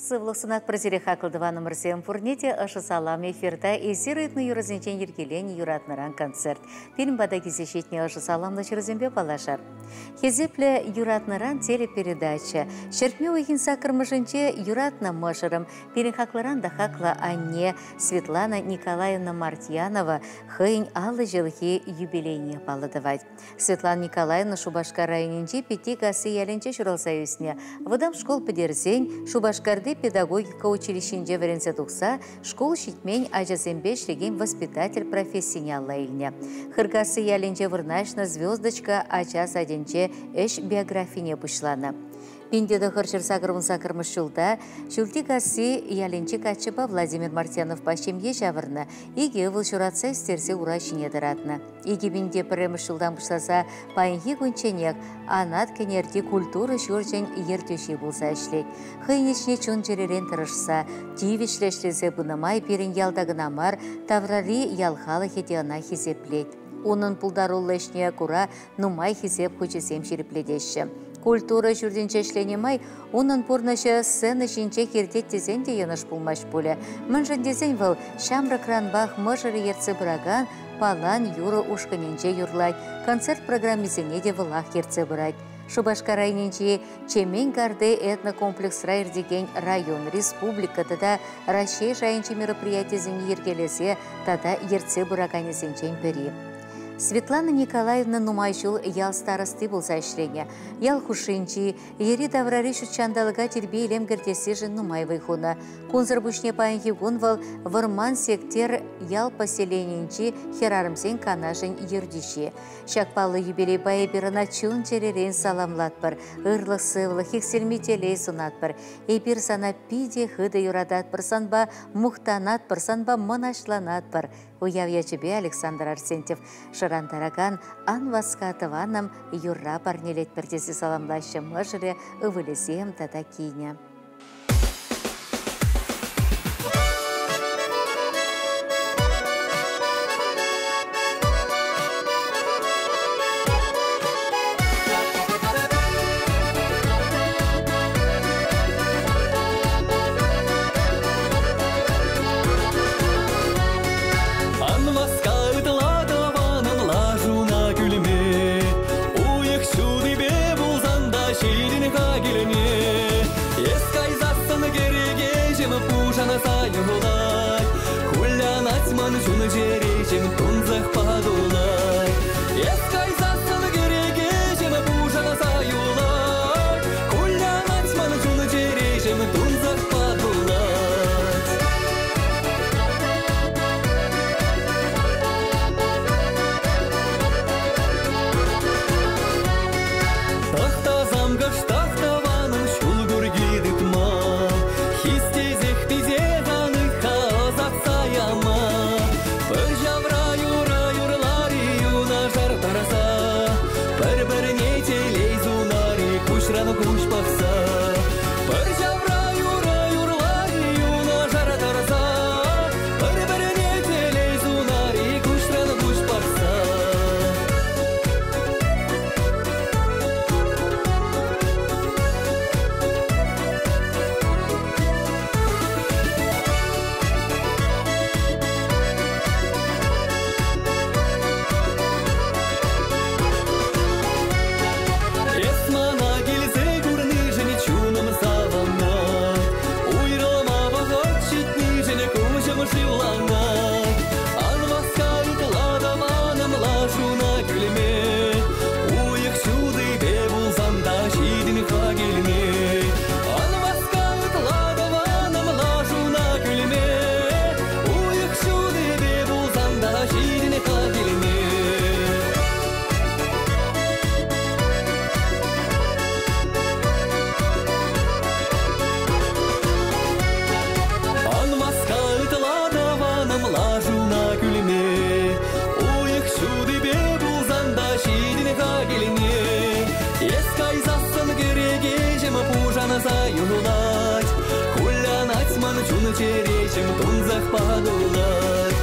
Сывлӑх сунатпӑр сире хаклӑ тӑванӑмӑрсем. Пурне те ӑшӑ салам. Эфирта эсир ыйтнӑ юрӑсенчен йӗркеленӗ юратнӑран концерт. Пирӗн пата килсе ҫитнӗ ӑшӑ саламлӑ ҫырусемпе паллашар. Хисеплӗ юратнӑран телепередача. Ҫӗртме уйӑхӗн саккӑрмӗшӗнче юратнӑ мӑшӑрӑм, пирӗн хаклӑран та хаклӑ анне Светлана Николаевна Мартьянова хӑйӗн 50 ҫулхи юбилейне паллӑ тӑвать. Светлана Николаевна Шупашкар районӗнчи Питтикасси ялӗнче ҫуралса ӳснӗ. Вӑтам шкул пӗтерсен Шупашкарти педагогика училищинче вӗренсе тухса шкул ҫитмен ачасемпе ӗҫлекен воспитатель профессине алла илнӗ. Хыркасси ялӗнче вырнаҫнӑ «Звездочка» ача садӗнче ӗҫ биографине пуҫланӑ. 1988 ҫулта Ҫӳлтикасси ялӗнчи каччӑпа Владимир Мартьяновпа ҫемье ҫавӑрнӑ, икӗ ывӑл ҫуратса ӳстерсе ура ҫине тӑратнӑ. 2001 ҫултан пуҫласа паянхи кунчченех Анат Кӗнерти культура ҫурчӗн ертӳҫи пулса ӗҫлет. Хӑйӗн ӗҫне чун-чӗререн тӑрӑшса, тивӗҫлӗ ӗҫлесе пынӑ май пирӗн ялта кӑна мар, таврари ял халӑхӗ те ӑна хисеплет. Унӑн пултаруллӑ ӗҫне кура нумай хисеп хучӗсем ҫирӗплетеҫҫӗ. Культура ҫуртӗнче ӗҫленӗ май унӑн пурнӑҫӗ сцена ҫинчех иртет тесен те йӑнӑш пулмасть пулӗ. Мӗншӗн тесен вӑл ҫамрӑкранпах мӑшӑрӗ ертсе пыракан Палан юрӑ ушкӑнӗнче юрлать, концерт программисене те вӑлах ертсе пырать. Шупашкар районӗнчи Чемен карти этнокомплексра иртекен район, республика тата Раҫҫей шайӗнчи мероприятисене йӗркелесе тата ертсе пыраканӗсенчен пӗри. Светлана Николаевна нумай ҫул ял старости пулса ӗҫленӗ. Ял хушшинчи, йӗри-таврари ҫутҫанталӑка тирпей-илем кӗртессишӗн нумай вӑй хунӑ. Кунсӑр пуҫне паянхи кун вӑл Вӑрман Сектер ял поселенийӗнчи хӗрарӑмсен канашӗн ертӳҫи. Ҫак паллӑ юбилейпа эпир ӑна чун-чӗререн саламлатпӑр, ырлӑх-сывлӑх, иксӗлми телей сунатпӑр. Эпир сана питӗ хытӑ юрататпӑр, санпа мухтанатпӑр, санпа мӑнаҫланатпӑр. Уяв ячӗпе Александр Арсентьев шӑрантаракан «Ан васка, тӑванӑм» юрра парнелетпӗр тесе саламлаҫҫӗ мӑшӑрӗ, ывӑлӗсем тата кинӗ. Ан васка ытла тӑванӑм лашуна кӳлме, Уйӑх ҫутипе пулсан та ҫитӗн-ха килме. Эс кайсассӑн кӗрекеҫӗм пушанса юлать, Кулянать ман чун-чӗреҫӗм тунсӑхпа тулать. Эс кайсассӑн кӗрекеҫӗм пушанса юлать, Кулянать ман чун-чӗреҫӗм тунсӑхпа тулать. Тӑхтасам кӑштах тӑванӑм ҫул курки тытма, Хистесех писе ан-ха ӑсатса яма. Пӗр ҫавра юрӑ юрлар-и юнашар тӑрса, Пӗр-пӗрне телей сунар-и куҫран куҫ пӑхса. Пӗр ҫавра юрӑ юрлар-и юнашар тӑрса, Пӗр-пӗрне телей сунар-и куҫран куҫ пӑхса. Эс мана килсе курнишӗн чунӑм савӑнать, Уйрӑлма вӑхӑт ҫитнишӗн куҫӑм шывланать. Ан васка ытла тӑванӑм лашуна кӳлме, Уйӑх ҫутипе пулсан та ҫитӗн-ха килме. Ан васка ытла тӑванӑм лашуна кӳлме, Уйӑх ҫутипе пулсан та ҫитӗн-ха килме. Ан васка ытла тӑванӑм лашуна кӳлме, Уйӑх ҫутипе пулсан та ҫитӗн-ха килне. Эс кайсассӑн кӗрекеҫӗм пушанса юлать, Кулянать ман чун-чӗреҫӗм тунсӑхпа тулать.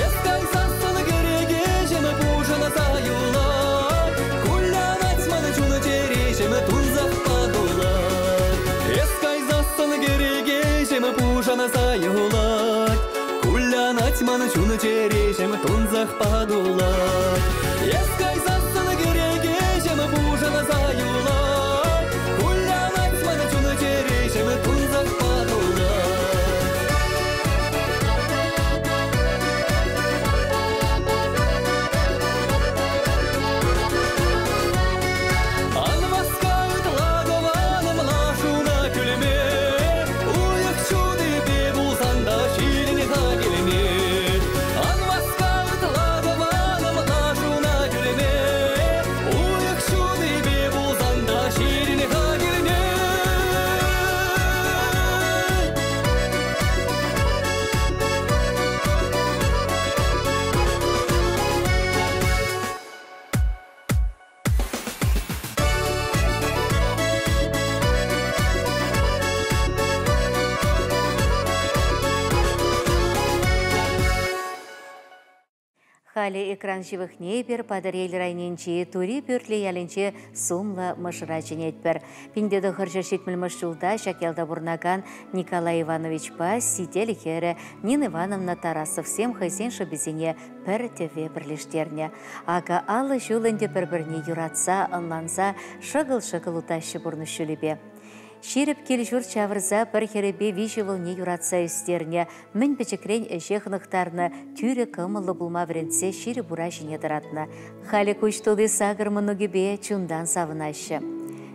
Эс кайсассӑн кӗрекеҫӗм пушанса юлать, Кулянать ман чун-чӗреҫӗм тунсӑхпа тулать. Эс кайсассӑн кӗрекеҫӗм Кӗрекеҫӗм пушанса юлать. Кулянать ман чун-чӗреҫӗм, тунсӑх патулать. Эс кайсассӑн кӗрекеҫӗм пушанса юлать. Кулянать ман чун-чӗреҫӗм, тунсӑх патулать. Ан васка ытла тӑванӑм лашуна кӳлме, уйӑх ҫутипе пулсан та ҫитӗн-ха килме. Ан васка ытла тӑванӑм лашуна кӳлме, уйӑх ҫутипе пулсан та ҫитӗн-ха килме. Халӗ экран ҫывӑхне эпир Патӑрьел районӗнчи Тури Пӳртлӗ ялӗнче сумлӑ мӑшӑра чӗнетпӗр. 1970 ҫулта ҫак ялта пурӑнакан Николай Ивановичпа Сител хӗрӗ Нина Ивановна Тарасовсем хӑйсен шӑписене пӗр тӗве пӗрлештернӗ. Акӑ 50 ҫул ӗнтӗ пӗр-пӗрне юратса, ӑнланса шӑкӑл-шӑкӑл утаҫҫӗ пурнӑҫ ҫулӗпе. Ҫирӗп кил-ҫурт ҫавӑрса пӗр хӗрӗпе виҫӗ ывӑлне юратса ӳстернӗ, мӗн пӗчӗкрен ӗҫе хӑнӑхтарнӑ, тӳрӗ кӑмӑллӑ пулма вӗрентсе ҫирӗп ура ҫине тӑратнӑ. Халӗ куҫ тулли сакӑр мӑнукӗпе чунтан савӑнаҫҫӗ.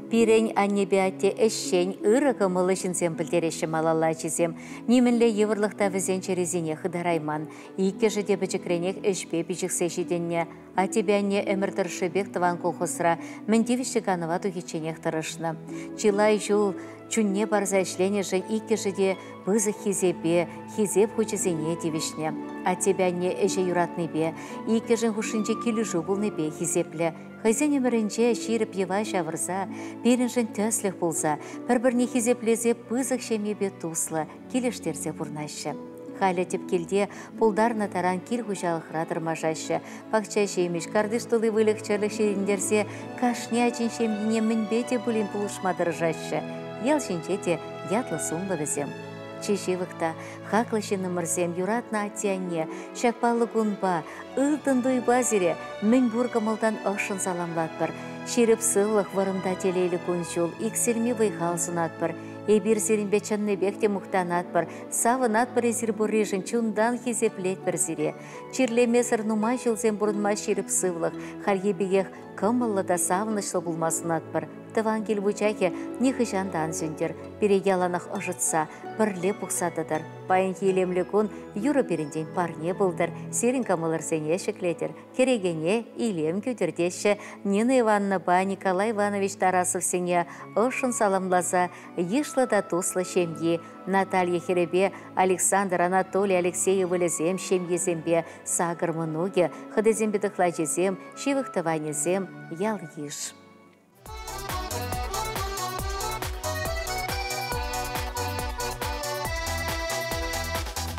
Пирӗн аннепе атте ӗҫчен, ырӑ кӑмӑллӑ ҫынсем пӗлтереҫҫӗ малалла ачисем. Нимӗнле йывӑрлӑх та вӗсен чӗрисене хытарайман. Иккӗшӗ те пӗчӗкренех ӗҫпе пиҫӗхсе ҫитӗннӗ. Аттепе анне ӗмӗр тӑршшӗпех тӑван колхозра мӗн тивӗҫлӗ канӑва тухичченех тӑрӑшнӑ. Чылай ҫул чунне парса ӗҫленӗшӗн иккӗшӗ те пысӑк хисепе, хисеп хучӗсене тивӗҫнӗ. Аттепе анне ӗҫе юратнипе, иккӗшӗн хушшинче килӗшӳ пулнипе хисеплӗ. Хӑйсен ӗмӗрӗнче ҫирӗп йӑва ҫавӑрса, пирӗншӗн тӗслӗх пулса, пӗр-пӗрне хисеплесе пысӑк ҫемьепе туслӑ, килӗштерсе пурӑнаҫҫӗ. Халӗ тӗп килте пултарнӑ таран кил хуҫалӑхра тӑрмашаҫҫӗ. Пахча ҫимӗҫ, картиш тулли выльӑх-чӗрлӗх ҫитӗнтерсе кашни ачин ҫемйине мӗнпе те пулин пулӑшма тӑрӑшаҫҫӗ. Ял ҫинче те ятлӑ-сумлӑ вӗсем. Чи ҫывӑх та хаклӑ ҫыннӑмӑрсем, юратнӑ атте-анне, ҫак паллӑ кунпа, ылтӑн туйпа сире мӗн пур кӑмӑлтан ӑшшӑн саламлатпӑр. Ҫирӗп сывлӑх, вӑрӑм та телейлӗ кун-ҫул, иксӗлми вӑй-хал сунатпӑр. Эпир сирӗнпе чӑннипех те мухтанатпӑр, савӑнатпӑр эсир пурришӗн, чунтан хисеплетпӗр сире. Чирлемесӗр нумай ҫулсем пурӑнма ҫирӗп сывлӑх, хальхи пекех кӑмӑллӑ та савӑнӑҫлӑ пулма сунатпӑр. Тӑван кил вучахӗ нихӑҫан та ан сӳнтӗр, пире яланах ӑшӑтса, пӗрле пухса тӑтӑр. Паянхи илемлӗ кун юрӑ пирӗнтен парне пултӑр, сирӗн кӑмӑлӑрсене ҫӗклетӗр, кӗрекене илем кӳтӗр теҫҫӗ Нина Ивановнӑпа Николай Иванович Тарасовсене ӑшшӑн саламласа йышлӑ та туслӑ ҫемйи Наталья хӗрӗпе Александр Анатолий Алексей ывӑлӗсем ҫемьесемпе сакӑр мӑнукӗ, хӑтисемпе тӑхлачисем, ҫывӑх тӑванӗсем, ял-йыш.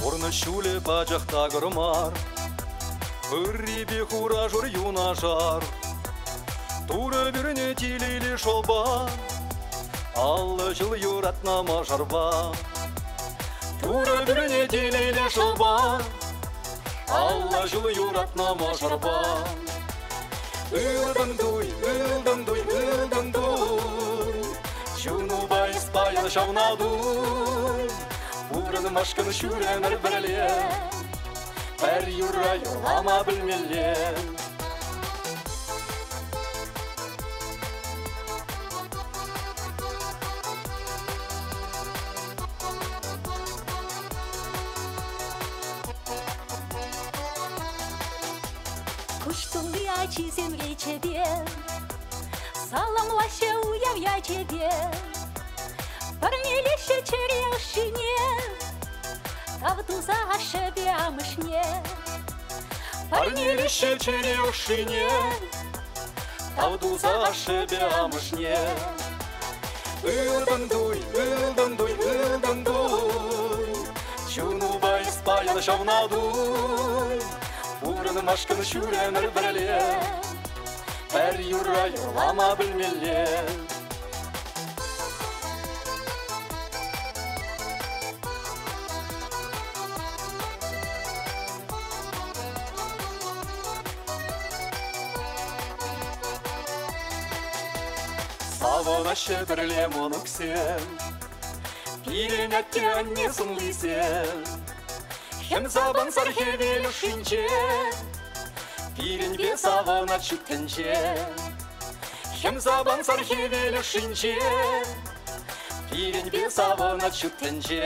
Пурнӑҫ ҫулӗ пачах такӑр мар, ыррипе хура-шур юнашар. Турӑ пӳрнӗ телейлӗ шӑпа, 50 ҫул юратнӑ мӑшӑрпа. Турӑ пӳрнӗ телейлӗ шӑпа, 50 ҫул юратнӑ мӑшӑрпа. Ылтӑн туй, ылтӑн туй, ылтӑн туй, чунупа эс паян ҫавна туй. Пурӑнмашкӑн ҫӳремӗр пӗрле, пӗр юрра юрлама пӗлмелле. Куҫ тулли ачисем речӗпе, саламлаҫҫӗ уяв ячӗпе. Парнелеҫҫӗ чӗре ӑшшине, тав туса ашшӗпе амӑшне. Парнелеҫҫӗ чӗре ӑшшине, тав туса ашшӗпе амӑшне. Ылтӑн туй, ылтӑн туй, ылтӑн туй, чунупа эс паян ҫавна туй. Пурӑнмашкӑн ҫӳремӗр пӗрле, пӗр юрра юрлама пӗлмелле. Савӑнаҫҫӗ пӗрле мӑнуксем, Пирӗн атте-анне сӑнлисем. Хӗм сапӑнсӑр хӗвел ӑшшинче, Пирӗнпе савӑнать ҫут тӗнче. Хӗм сапӑнсӑр хӗвел ӑшшинче, Пирӗнпе савӑнать ҫут тӗнче.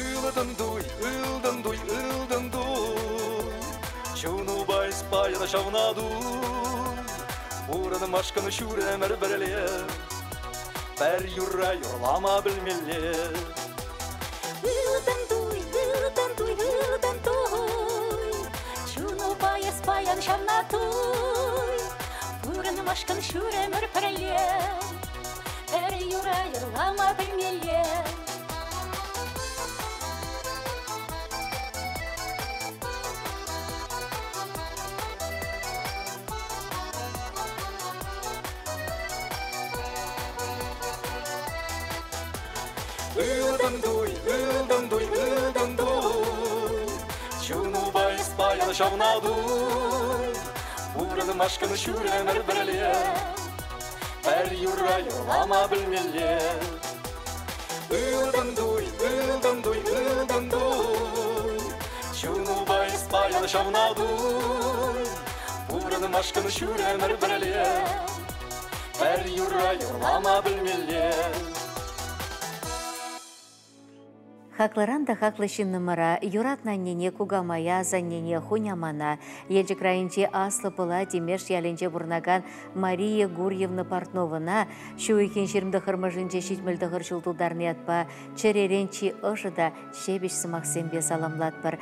Ылтӑн туй, ылтӑн туй, ылтӑн туй, Чунупа эс паян ҫавна туй. Пурӑнмашкӑн ҫур ӗмӗр пӗрле, Пӗр юрра юрлама пӗлмелле. Ылтӑн туй, ылтӑн туй, ылтӑн туй, Чунупа эс паян ҫавна туй. Пурӑнмашкӑн ҫур ӗмӗр пӗрле, Пӗр юрра юрлама пӗлмелле. Ылтӑн туй, ылтӑн туй, ылтӑн туй, Чунупа эс паян ҫавна туй. Пурӑнмашкӑн ҫур ӗмӗр пӗрле, Пӗр юрра юрлама пӗлмелле. Ылтӑн туй, ылтӑн туй, ылтӑн туй, Чунупа эс паян ҫавна туй. Пурӑнмашкӑн ҫур ӗмӗр пӗрле, Пӗр юрра юрлама пӗлмелле. Хаклӑран та хаклӑ ҫыннӑмӑра, юратнӑ аннене, кукамая, асаннене, хунямана, Елчӗк районӗнчи Аслӑ Пӑла Тимеш ялӗнче пурӑнакан Мария Гурьевна Портновӑна ҫу уйӑхӗн 29-мӗшӗнче 79 ҫул тултарнӑ ятпа чӗререн чи ӑшӑ та ҫепӗҫ сӑмахсемпе саламлатпӑр.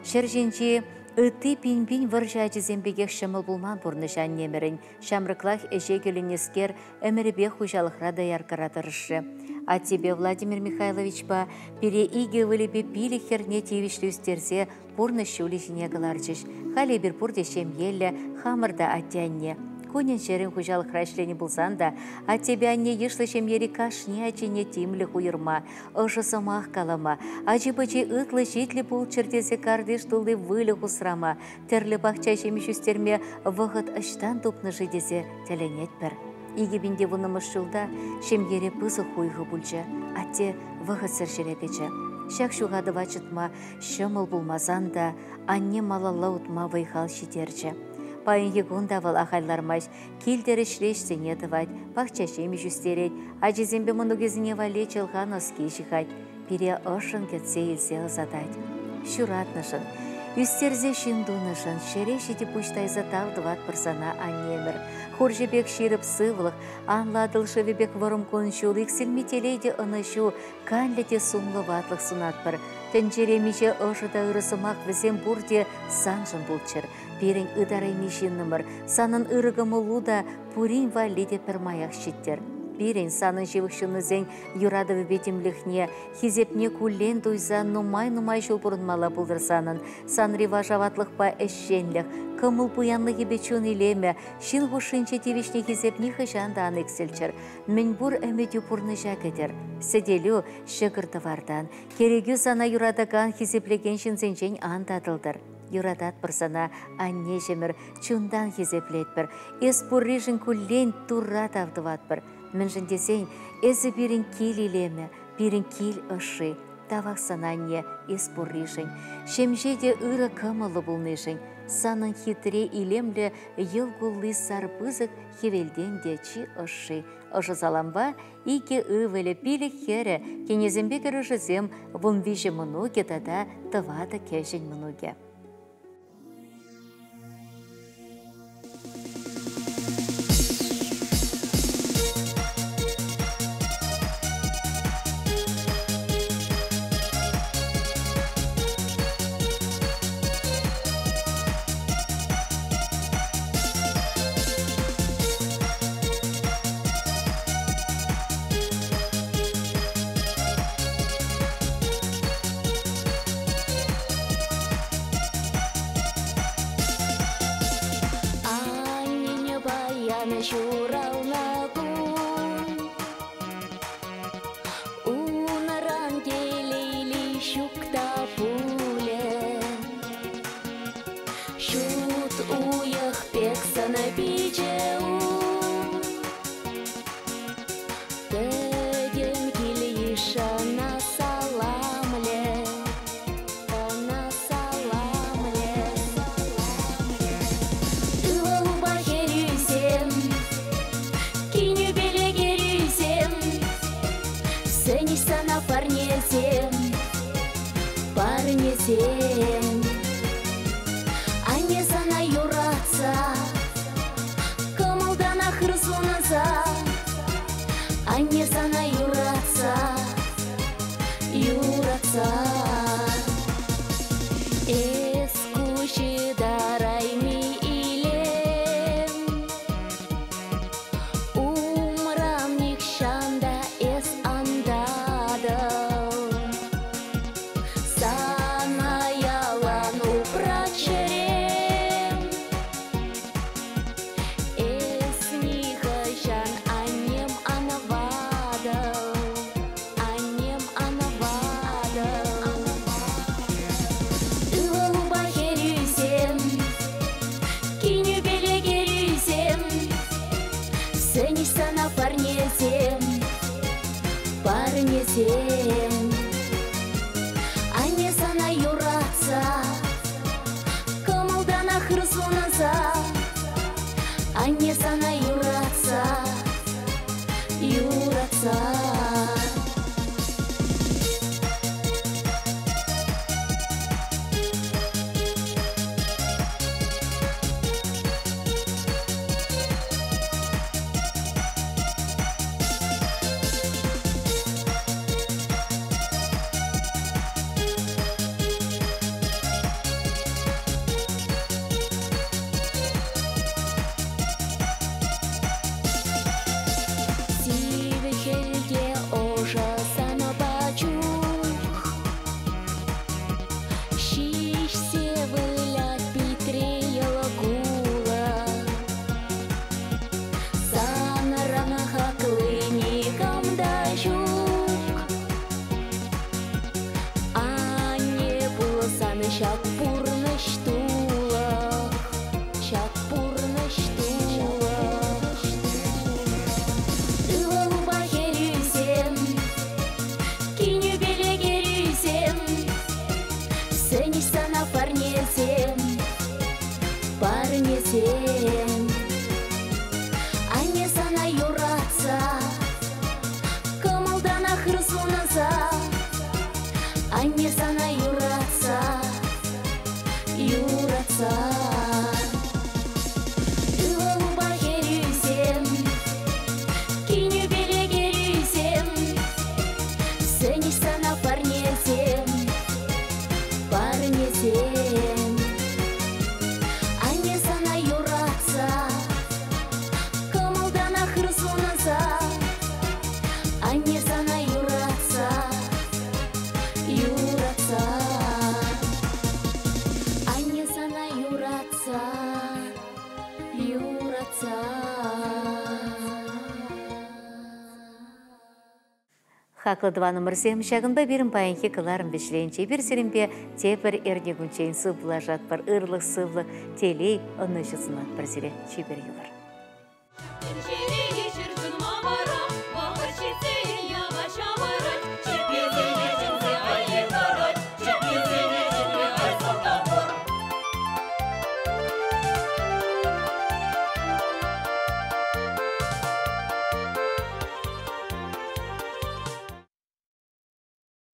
Ҫӗр ҫинчи ытти пин-пин вӑрҫӑ ачисем пекех ҫӑмӑл пулман пурнӑҫ аннемӗрӗн. Ҫамрӑклах ӗҫе кӳлӗннӗскер ӗмӗрӗпех хуҫалӑхра дояркӑра тӑрӑшрӗ. Аттепе Владимир Михайловичпа пире икӗ ывӑлӗпе пилӗк хӗрне тивӗҫлӗ ӳстерсе пурнӑҫ ҫулӗ ҫине кӑларчӗҫ. Халӗ эпир пурте ҫемьеллӗ, хамӑр та атте-анне. Кунӗн-ҫӗрӗн хуҫалӑхра ӗҫленӗ пулсан та аттепе анне йышлӑ ҫемьери кашни ачине тимлӗх уйӑрма, ӑшӑ сӑмах калама, ачи-пӑчи ытлӑ-ҫитлӗ пулччӑр тесе картиш тулли выльӑх усрама, тӗрлӗ пахча ҫимӗҫ ӳстерме вӑхӑт ӑҫтан тупнӑ-ши тесе тӗлӗнетпӗр. 2010-мӗш ҫулта ҫемьере пысӑк хуйхӑ пулчӗ, атте вӑхӑтсӑр ҫӗре кӗчӗ. Ҫак ҫухатӑва чӑтма ҫӑмӑл пулмасан та анне малалла утма вӑй-хал ҫитерчӗ. Паянхи кун та вӑл ахаль лармасть, кил-тӗрӗшре ӗҫсене тӑвать, пахча ҫимӗҫ ӳстерет, ачисемпе мӑнукӗсене валли чӑлха носки ҫыхать. Пире ӑшшӑн кӗтсе илсе ӑсатать. Ҫуратнӑшӑн, ӳстерсе ҫын тунӑшӑн ҫӗре ҫити пуҫ тайса тав тӑватпӑр сана, аннемӗр. Хурҫӑ пек ҫирӗп сывлӑх, анлӑ Атӑл шывӗ пек вӑрӑм кун-ҫул, иксӗлми телей те ӑнӑҫу, канлӗ те сумлӑ ватлӑх сунатпӑр. Тӗнчере миҫе ӑшӑ та ырӑ сӑмах вӗсем пурте саншӑн пулччӑр. Пирӗн ытарайми ҫыннӑмӑр, санӑн ырӑ кӑмӑлу та пурин валли те пӗрмаях ҫиттӗр. Пирӗн санӑн ҫывӑх ҫыннусен юратӑвӗпе тимлӗхне, хисепне куллен туйса нумай-нумай ҫул пурӑнмалла пултӑр санӑн. Санри вашаватлӑхпа ӗҫченлӗх, кӑмӑл пуянлӑхӗпе чун илемӗ, ҫын хушшинче тивӗҫнӗ хисеп нихӑҫан та ан иксӗлччӗр. Мӗнпур ӗмӗтӳ пурнӑҫа кӗтӗр. Сӗтелӳ ҫӑкӑр-тӑвартан, кӗрекӳ сана юратакан, хисеплекен ҫынсенчен ан татӑлтӑр. Юрататпӑр сана, аннеҫӗмӗр, чунтан хисеплетпӗр. Эс пурришӗн куллен Турра тав тӑватпӑр. Мӗншӗн тесен эсӗ пирӗн кил илемӗ, пирӗн кил ӑшши. Тавах сана, анне, эс пурришӗн, ҫемҫе те ырӑ кӑмӑллӑ пулнишӗн. Санӑн хитре, илемлӗ йӑл кулли сар пысӑк хӗвелтен те чи ӑшши. Ӑшӑ салампа икӗ ывӑлӗ, пилӗк хӗрӗ, кинӗсемпе кӗрӳшӗсем, 13 мӑнукӗ тата тӑватӑ кӗҫӗн мӑнукӗ. Аннене паян ҫуралнӑ кун, Унран телейли ҫук та пулӗ. Ҫут уйӑх пек сӑнӑ пичӗ ун. парнесем. Анне сана юратса, кӑмӑлтанах ыр сунса. Анне сана юратса, юратса. Эс куҫ ытарайми илем, Умран нихҫан та эс ан татӑл. Сана ялан упрать чӗрем. Эс нихӑҫан, аннем, ан ватӑл, аннем, ан ватӑл. Ывӑлупа хӗрӳсем, кинӳпеле кӗрӳсем, сӗнӗҫ сана парнесем, парнесем. Анне сана юратса, кӑмӑлтанах ыр сунса. Анне сана юратса, юратса. Сивӗ хӗлте ӑшӑ санпа чух, Ҫиҫсе вылять питре йӑл кулӑ. Санран хакли никам та ҫук. Анне пулсан ҫак пурнӑҫ тулӑх, ҫак пурнӑҫ тулӑх. Ывӑлупа хӗрӳсем, кинӳпеле кӗрӳсем, сӗнӗҫ сана парнесем, парнесем. Анне сана юратса, кӑмӑлтанах ыр сунса. Анне сана юратса, юратса. Ывӑлупа хӗрӳсем, кинӳпеле кӗрӳсем, сӗнӗҫ сана парнесем, парнесем. Анне сана юратса, кӑмӑлтанах ыр сунса. Анне сана юратса, юратса. Анне сана юратса, юратса. Хаклӑ тӑванӑмӑрсем, ҫакӑнпа пирӗн паянхи кӑларӑм вӗҫленчӗ. Эпир сирӗнпе тепӗр эрне кунччен сывпуллашатпӑр. Ырлӑх, сывлӑх, телей, ӑнӑҫу сунатпӑр сире. Чипер юлӑр. Тӗнчере ҫӗр чӑнма вара, вӑхӑт ҫитсен ява